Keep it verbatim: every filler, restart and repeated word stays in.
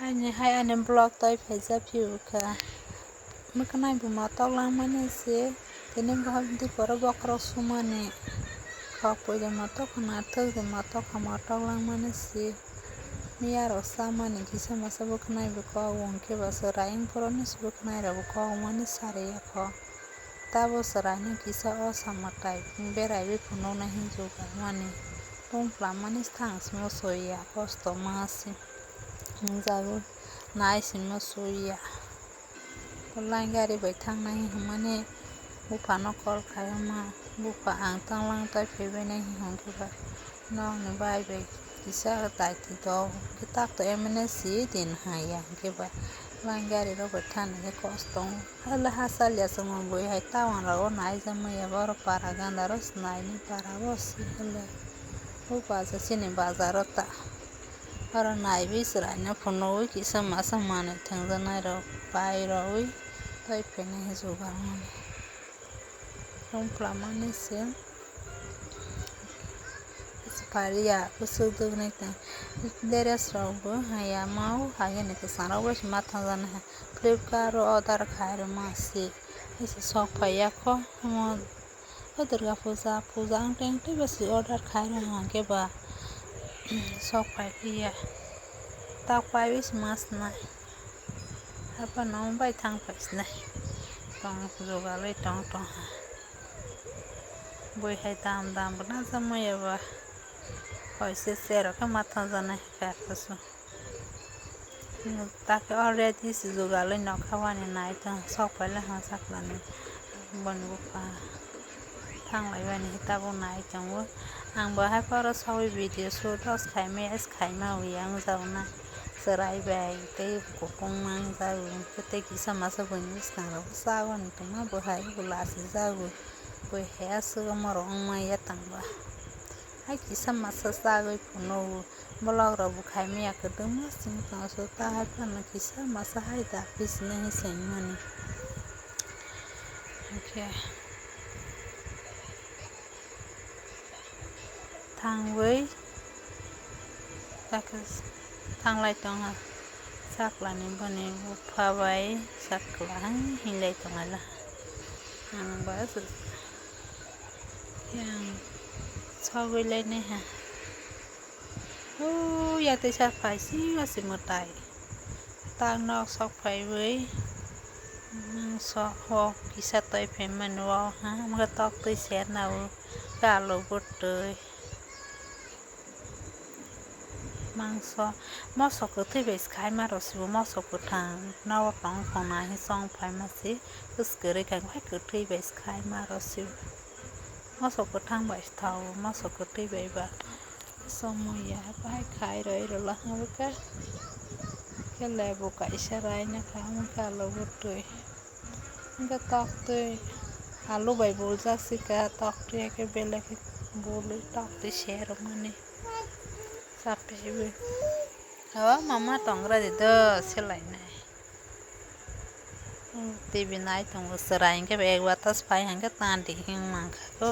Ani hai ani vlog tei phaijak phiyokha. Mwkwnai buma tok langmani se, tini bohok diporo bokhorok sumani. Kok puila ma tok khna, thwk de ma tok khama tok langmani se. Miyarok chamani kisa masa bwkwnai bo kok, wngkhe ba chwrai wngphuru se bwkwnai rok bo kok mani sariya kho. Tabo chwraino kisa o samwtai beraiwi phunuknai hinwi jugarmani. Tungphlamani thang simo swiya, kosto ma se wngjago, nai simo swiya. Line gari bai thangnai hinmani buphano call khaima, bupha ang tonglang tai phaibainai hinwi ba nokni bai bai kisa daiti tok, hwnkhe tak to M N A si din haiya, hwnkhe ba line gari rok bai thani khe kosto wng. Hala ha salya chwngno bui hai town rogo nai jamaya, borok para ganda ro swnaini para o si hala. O baja chini bazar o ta. Oro naiwi chwraino phunugwi kisa masa manwi thwngjaknai rok pai rogwi tei phainai jugar mani. Tungphlamani se. Pariya bwswk dugni tong. Dress rok bo haiya ma o, haikhe ni kwchang rok bai se ma thangjaknai hai. Flipkart o order khai rwma se. Ese sok phaiya kho omo. O Durga puja, puja wng teng tei bai se order khai rw hwnkhe ba sok phai phiya. Tak paiwi se ma swnai. Haphano bai thang phai swnai. Tong jugalwi tong tong ha. Bui hai dam dam bo na jamaya ba. Hoi se se rok khe ma thang janai kha kasu. Take already se jugalwi nokha wani nai tong sok paile ha saklani boni bupha thanglai bani tabuk nai tongo. Ang bo hai phoro sawi video shoot os khaimaya, es khaima wi ang jao na chwrai bai tei kuphung mang jago, tei kisa masa buini bwskang rok sagoni tongma bo hai bo lasi jago, bo hai aswk omo rok wngmaya tangba. Hai kisa masa sagwi phunukgo. Vlog rok bo khaimaya kwdwma chwng tongso, ta hai phano kisa masa hai da phi sini hinwi saimani. Hwnkhe thangwi takhe thanglai tongha saklani boni bupha bai sakla hinlai tonglaila. Ang ba yang sogwi lainaiha. Huu, ya teisa phai si, ya si mwtai. Tak nok sok phaiwi, mangso o kisa twi phaimani o ha, wngkha tok twi serna o, kalo bwtwi. Mangso, moso kwthwi bai se khaima rw si bo, moso kwthang nogo tong khona hinwi chong phaima se, bwswk kwrwi kha, hai kwthwi bai se khaima rw si bo. Moso kwthang bai se thao, moso kwthwi bai ba. Somoi ya bahai khai roi rwla hwnwi khe lebu kaisa raina kha, omo khe alo bwtwi. Hwnkhe tok twi alu bai buljak sika, tok twi hakhe belai khe bului tok twi serwkmani. Chapaiwi. O mama tongra di do selainai. T V nai tongo chwrai hwnkhe ba ek batas phai hwnkhe tan di hwnwi mankha kho.